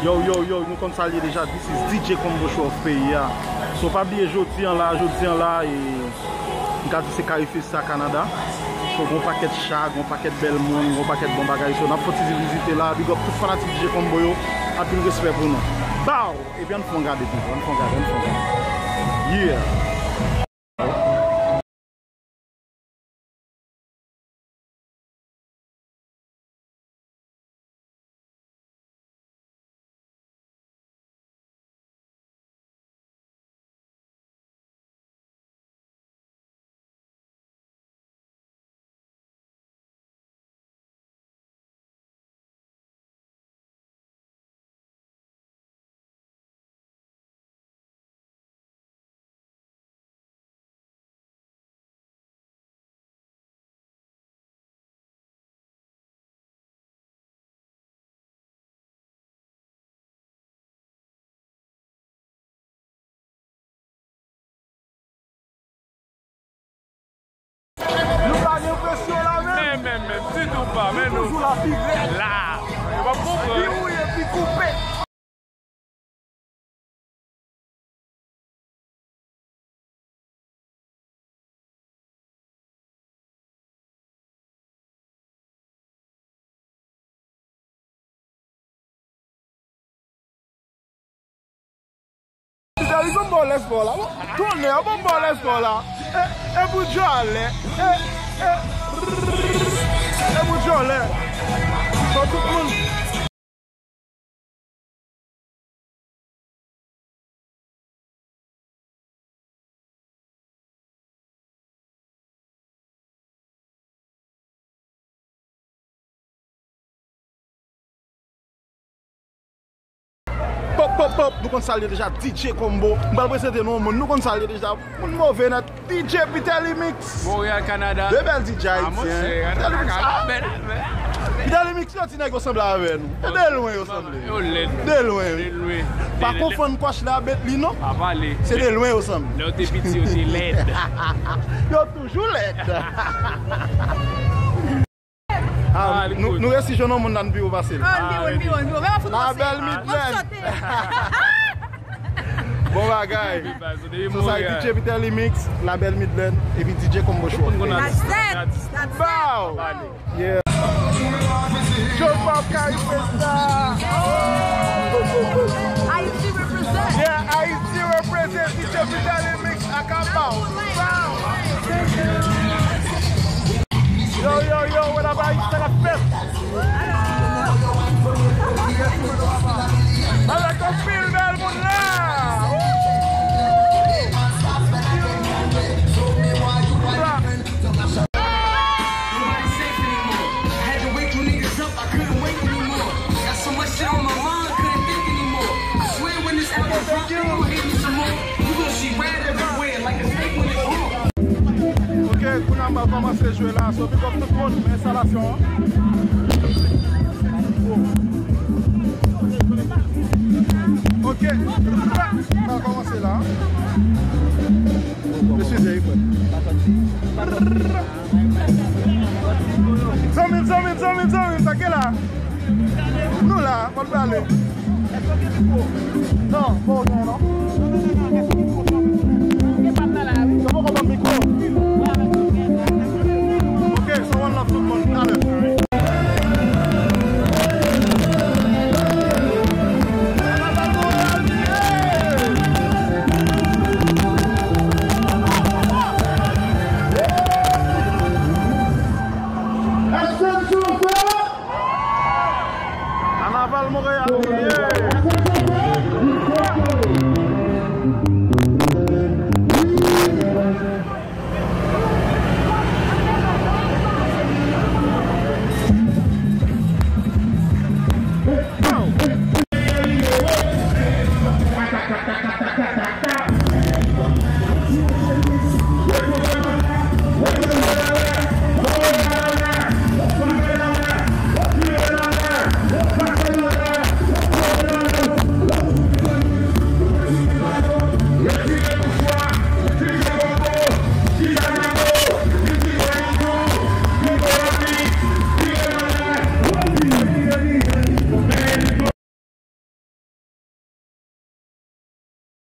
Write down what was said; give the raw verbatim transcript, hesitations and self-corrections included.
Yo, yo, yo, nou konn sa l ye deja, this is D J Combo Show of peyi a. So, pa bliye jodi an la, jodi an la, e, m ka di se Carry Festa Canada. So, gon pakèt cha, gon pakèt bèl moun, gon pakèt bon bagay. So, n ap fè ti vizite la, big up tout fanatik D J Combo yo, anpil respè pou nou. Bow! Epi ann fè yon gade tou, ann fè yon gade, ann fè yon gade. Yeah! Nou pa gen presyon la menm. Men, men, men, ditou pa, men nou toujou la pi rèd. La. Yo p ap konprann. Pi wouye, pi koupe. Li konn ba w lèspò la. Tonnè, yo konn ba w lèspò la. E, e pou djòlè. E, e, e pou djòlè. Bon, tout moun. Pop, pop, pop, nou konn sa l ye deja, D J Combo. M pral prezante nou yon moun, nou konn sa l ye deja. Moun move nèt, D J Pitelly Mix. Montréal, Canada. De bèl D J ayisyen. Ah, mon cher, Pitelly Mix, ah, bèl, bèl. Pitelly Mix, yo ti nèg yo sanble avè nou. E de lwen yo sanble. Yo lèd. De lwen, wi. De lwen. Pa konfonn kòch la, bet li non. Pa pale. Se de lwen yo sanble. Lè yo te piti, yo te lèd. Yo toujou lèd. Ah, nou, nou resi jwenn yon moun nan pi wo pase l. Ah, n pi wo, n pi wo, n pi wo. Men w ap fout. La Belle Midland. Bon bagay. So sa, D J Pitelly Mix, La Belle Midland, epi D J Combo Show. That's it. That's it. Bow. Yeah. Joe Pop Carry Festa. Haiti represent. Yeah, Haiti represent. D J Pitelly Mix. Akabao. Yo, yo, yo, what up, Ayisyen, la fèt? Avèk anpil bèl moun la. Nobody safe anymore. I had to wake you niggas up, I couldn't wait anymore. Got so much shit on my mind, couldn't think anymore. I swear when this album drop, they gon' hate me some more. You gon' see red everywhere like a snake when it walk. Ok, kounye a m pral kòmanse jwe la, so big up tout moun, men enstalasyon an. Ok, m pral kòmanse la. Eskize, frè. Zanmi m, zanmi m, zanmi m, zanmi m, sa k gen la? Nou la, mwen prale. Non, bon, non, non. Yo poko ban m mikwo. Ok, so one love tout moun, talè. Èske n sou fè? Kanaval Montréal, yeah!